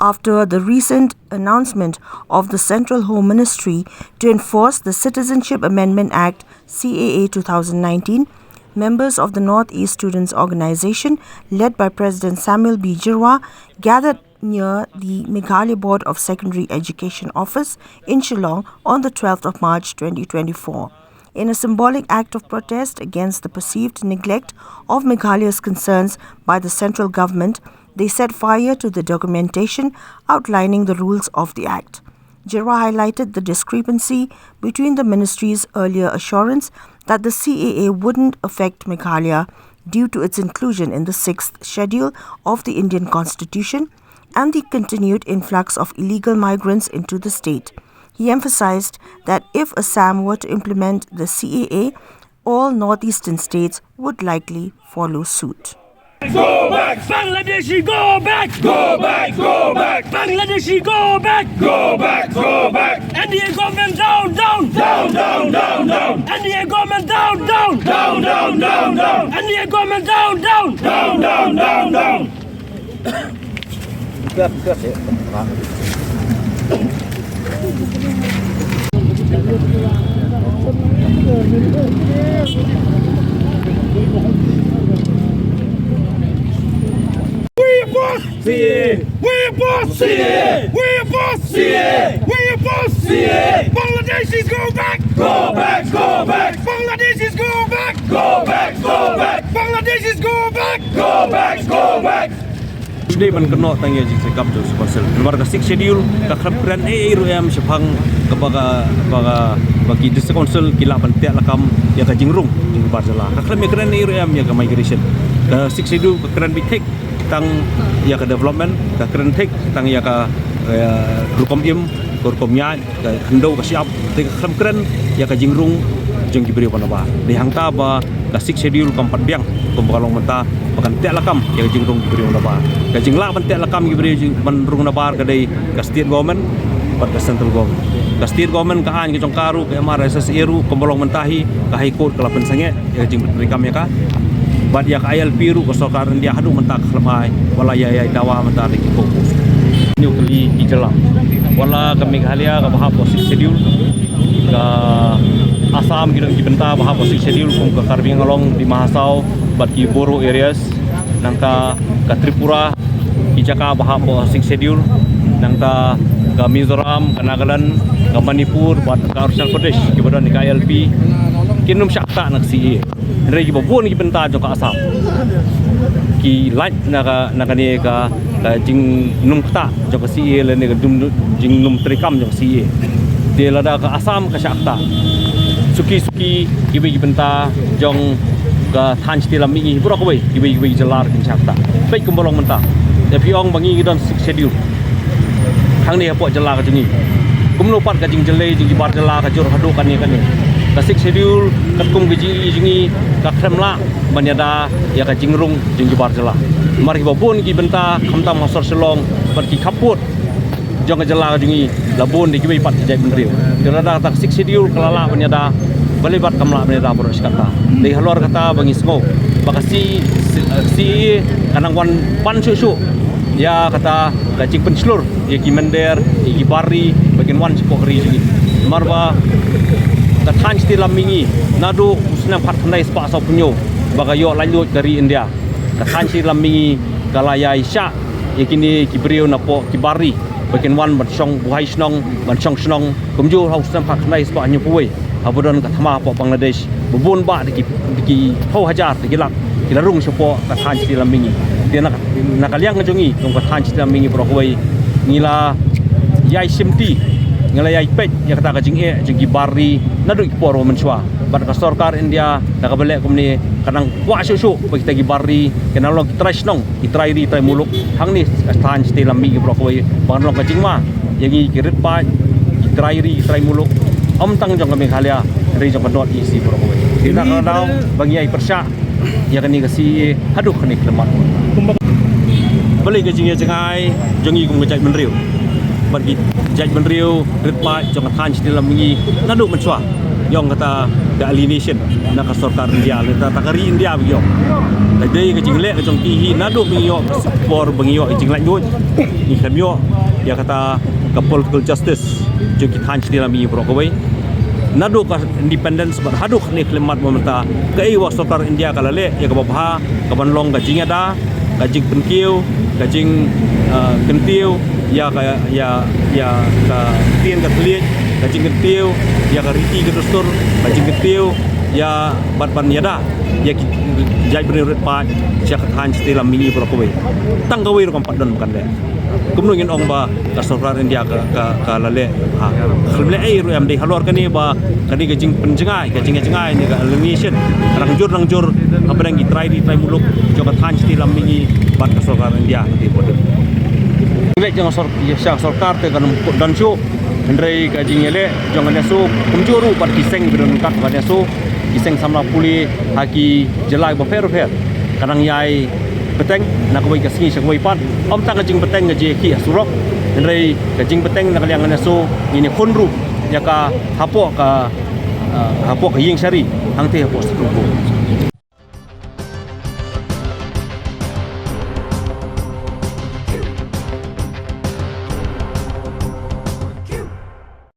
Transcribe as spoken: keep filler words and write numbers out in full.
after the recent announcement of the Central Home Ministry to enforce the Citizenship Amendment Act, C A A, two thousand nineteen, members of the Northeast Students Organization, led by President Samuel B Jyrwa, gathered near the Meghalaya Board of Secondary Education office in Shillong on the twelfth of March twenty twenty-four. In a symbolic act of protest against the perceived neglect of Meghalaya's concerns by the central government, they set fire to the documentation outlining the rules of the act. Jyrwa highlighted the discrepancy between the ministry's earlier assurance that the C A A wouldn't affect Meghalaya due to its inclusion in the sixth schedule of the Indian Constitution and the continued influx of illegal migrants into the state. He emphasized that if Assam were to implement the C A A, all northeastern states would likely follow suit. Go back! Bangladeshi, go back! Go back! Go back! Bangladeshi, go back! Go back! Go back! N D A government down, down! Down, down, down, down! N D A government down, down! Down, down, down, down! N D A government down, down! Down, down, down, down! We oppose C A A! We oppose C A A! We oppose C A A! We oppose C A A! Bangladeshis, go back! Go back, go back! Bangladeshis, go back! Go back, go back! Bangladeshis, go back! Go back, go back! Shu dei ban kynnoh tang ïa ka jingtrei kam jong City Council. Namar ka Sixth Schedule ka khlem kren ei ei ruh em shaphang kaba ka, ba ka, ba ki District Council ki lah ban teh lakam ïa ka jingrung jingbar jylla. Ka khlem ïa kren ei ei ruh em ïa ka migration. Ka Sixth Schedule ka kren beit thik tang ïa ka development, ka kren thik tang ïa ka, eh, rukom im, ka rukom ïaid, ka khyndew ka shyiap, te ka khlem kren ïa ka jingrung jong ki briew ba nabar. Dei hangta ba ka Sixth Schedule kam pat biang kum ba ka long mynta ba kan teh lakam ïa ka jingrung ki briew nabar. Ka jinglah ban teh lakam ki briew jing, ban rung nabar ka dei ka state government bad ka central government. Ka state government ka aiñ ka jong ka ruh, ka M R S S A ruh, kum ba long mynta hi, ka High Court ka la pynsangeh ïa ka jingpyntreikam ïa ka. Bad ïa ka I L P ruh ka sorkar India haduh mynta ka khlem ai, wat la ïa, ïa dawa mynta da ki court. Ngi kylli ki jylla. Wat la ka Meghalaya kaba hap ha Sixth Schedule, ka Assam ki don ki bynta ba hap ha Sixth Schedule kum ka Karbi Anglong, Dima Hasao bad ki Bodo areas, nangta ka Tripura, ki jaka ba hap ha Sixth Schedule, nangta ka Mizoram, ka Nagaland, ka Manipur bad ka Arunachal Pradesh kiba don ha ka I L P, kin ym shah ktah na ka C A A. Hynrei kiba bun ki bynta jong ka Assam ki lait na ka, na kane ka, ka jingnum ktah jong ka C A A lane ka jing, jingnum treikam jong ka C A A. Te lada ka Assam ka shah ktah, suki suki kiwei ki bynta jong ka thaiñ Shatei Lam Mihngi baroh kawei, kiwei kiwei ki jylla ruh kin shah ktah. Peit kumba long mynta, ïa phi ong ba ngi ngi don Sixth Schedule hangne hapoh jylla ka jong ngi. Kumno pat ka jingjyllei jong ki bar jylla ka jur haduh kane kane. Ka Sixth Schedule katkum ka jingïohi jong ngi ka khlem lah ban ïada ïa ka jingrung jong ki bar jylla. Namar kiba bun ki bynta khamtam ha sor Shillong bad ki khappud jong ka jylla ka jong ngi la bun da kiwei pat ki jaitbynriew. Te lada kata ka Sixth Schedule ka la lah ban ïada, balei pat kam lah ban ïada baroh shi katta. Dei halor kata ba ngi sngew ba ka C, C, C A A ka nang wan ban shuh shuh ïa kata ka jingpynshlur ïa ki mynder, ïa ki bar ri ba kin wan shapoh ka ri jong ngi. Namar ba ka thaiñ Shatei Lam Mihngi naduh u snem khatkhyndai spah sawphew hynñiew ba ka ïoh laitluid ka ri India, ka thaiñ Shatei Lam Mihngi ka la ïai shah ïa kine ki briew napoh ki bar ri ba kin wan ban shong buhai shnong, ban shong shnong. Kumjuh ha u snem khatkhyndai spah hynñiewphew wei haba don ka thma hapoh Bangladesh, ba bun bah da ki, da ki phew hajar, da ki lak ki la rung shapoh ka thaiñ Shatei Lam Mihngi. Te na, na ka liang ka jong ngi kum ka thaiñ Shatei Lam Mihngi baroh kawei, ngi la ïai shimti, ngi la ïai peit ïa kata ka jingeh jong ki bar ri naduh ki por ba mynshuwa. Bad ka sorkar India da kaba leh kumne ka nang kwah shuh shuh ba kita ki bar ri kin nang long ki trai shnong, ki trai ri trai muluk hangne ha thaiñ Shatei Lam Mihngi baroh kawei, ba kan long ka jingma ïa ngi ki rit paid, ki trai ri, ki trai muluk, ym tang jong ka Meghalaya hynrei jong ka North East baroh kawei. Te na ka daw ba ngi ïai pyrshah ïa kane ka C A A haduh kane ka khyllipmat. Balei ka jingïajngai jong ngi kum ka jaitbynriew bad ki jaitbynriew rit paid jong ka thaiñ Shatei Lam Mihngi naduh mynshuwa Ïong kata ka alienation na ka sorkar India, na kata ka ri India ba ïong. Ka dei ka jingleh ka jong ki hi naduh ba ngi ïoh ka por ba ngi ïoh ka jinglaitluid. Ngi khlem ïoh ïa kata ka political justice jong ki thaiñ shatei lam mihngi baroh kawei. Naduh ka independence bad haduh kane khyllem mat ba mynta, kaei ba sorkar India ka la leh ïa kaba bha, kaban long ka jingïada, ka jingpynkiew, ka jing, ah, kyntiew ïa ka, ïa, ïa ka ktien ka thylliej, ka jingkyntiew ïa ka riti ka dustur, ka jingkyntiew ïa bad ban ïada ïa ki jaitbynriew rit paid sha ka thaiñ shatei lam mihngi baroh kawei. Tang kawei ruh kam pat don ba kan leh. Kumno ngin ong ba ka sorkar India ka, ka, ka la leh, ha, khlem leh ei ruh em? Dei halor kane ba kane ka jingpynjngai, ka jingïajngai ne ka alienation rangjur rangjur hapdeng ki trai ri trai muluk jong ka thaiñ shatei lam mihngi bad ka sorkar India. Te bad leh jong sor-, ïa sha sorkar te kan don shuh, hynrei ka jingïaleh jong ka NESO kumjuh ruh bad ki seng ba don ryngkat bad ka NESO, ki seng samla pule ha ki jylla bapher bapher, ka nang ïai bteng na kawei ka sngi sha kawei pat. Ym tang ka jingbteng ka jingïakhih ha surok, hynrei ka jingbteng na ka liang ka NESO ngin ïakhun ruh ïa ka hapoh ka, ah, hapoh ka ïing shari, hangtei hapoh Supreme Court.